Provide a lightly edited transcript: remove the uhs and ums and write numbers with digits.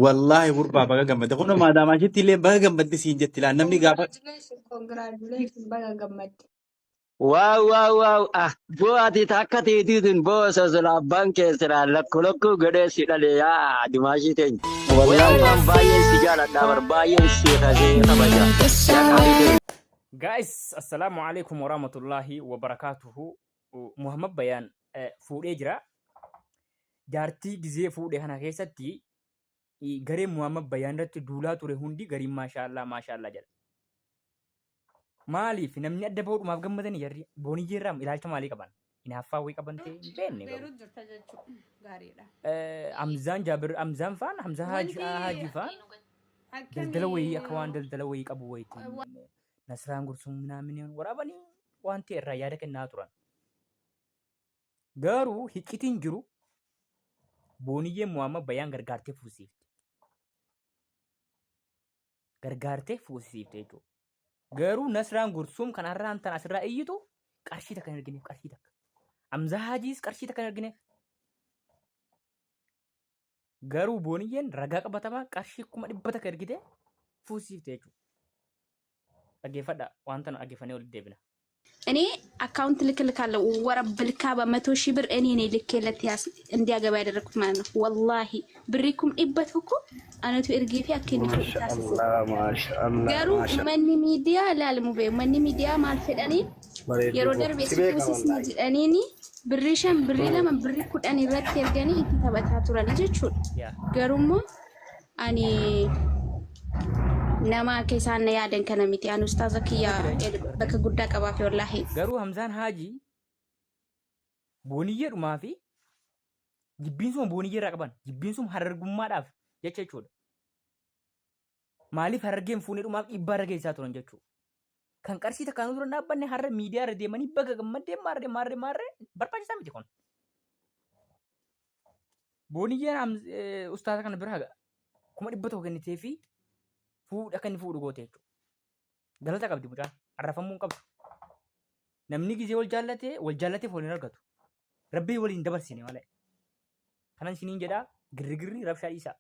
Wallaahi gurbaa baga gammadde. Kunoo maadaamaa isheetti illee baga gammadde siin jetti laa namni gaafa. Congratulations, congratulations, baga gammadde. Waaw waaw waaw ah boo ati takka teetiitiin boo osoo silaa abbaan kee silaa lakku lakkuu godhee si dhale yaa dimaashii teenya. Way Wallaahi. abbaan baay'een si jaaladha bar baay'een si kasee kabaja yaa qaalii teenya. Guys, assalamu alaikum warahmatullahi wabarakatuhu. Muhammad Bayaan fuudhee jira. Jaartii gizee fuudhe kana keessatti gareen Muhammad Bayaan irratti duulaa ture hundi gariin maashaallaa maashaallaa jedha. Maaliif namni adda bahuudhumaaf gammadanii jarri booniyyee irraa ilaalcha maalii qaban? Hinaaffaa wayii qaban ta'e hin beekne garuu. Beerut jirta jechuudha. Gaariidha. Hamzaan Jaabir Hamzaan faan Hamzaa Haaji Wanti Haaji faan daldala wayii akka waan daldala wayii qabu wayiitiin Nasraan Gursum minaamin waraabanii waan ta'e irraa yaada kennaa turan. Garuu hiccitiin jiru Booniyyeen Muhammad Bayaan gargaartee fuusiifte. Gargaartee fuusisiifte jechuudha. Garuu Nasraan Gursum kan har'aan tan asirraa iyyitu qarshii takka hin argineef qarshii takka. Hamzaa Haajiis qarshii takka hin argineef. Garuu Booniyyeen ragaa qabatamaa qarshii 100,000 ergitee fuusisiifte jechuudha. Dhaggeeffadhaa waan tana dhaggeeffannee walitti deebina. እኔ አካውንት ልክልካለሁ ወረብ ልካባ 100,000 ብር እኔ ነኝ ልኬለት እንዲያገባ ያደረግኩት ማለት ነው። ወላሂ ብሪኩም ዲበት እኮ አነቱ ኤርጌፊ አኬኒ ታስስ Maashaallah, maashaallah, garuu maashaallah. manni miidiyaa ilaalamu bee manni miidiyaa maal fedhanii Bareedduu yeroo koo. darbe Si si beeka fuusisna wallaahi. jedhaniini birrii 5 birrii 2 birrii 10 irratti erganii itti taphataa turanii jechuudha. Yaa. Garuu ani nama akka isaan na yaadan kana miti. Ani ustaaza kiyya bakka guddaa qabaafi wallaahi. Garuu Hamzaan Haajii booniyyee dhumaa fi jibbiinsuma booniyyee irraa qaban jibbiinsuma harargummaadhaaf jecha jechuudha. Maaliif harargeen fuunee dhumaaf dhiibbaa irra geessisaa turan jechuudha. Kan qarshii takkaan dura hin dhaabbanne har'a miidiyaa irra deemanii baga gammaddee maarree maarree maarree barbaachisaa miti kun. Booniyyeen ustaaza kana biraa 100,000 kennitee fi fuudha akka inni fuudhu goote jechuudha. Galata qabdi mucaan arrafamuu hin qabdu. Namni gizee wal jaallatee wal jaallateef wal hin argatu. Rabbii waliin dabarsine malee. Kanan isiniin jedhaa girrigirri rabshaa dhiisaa.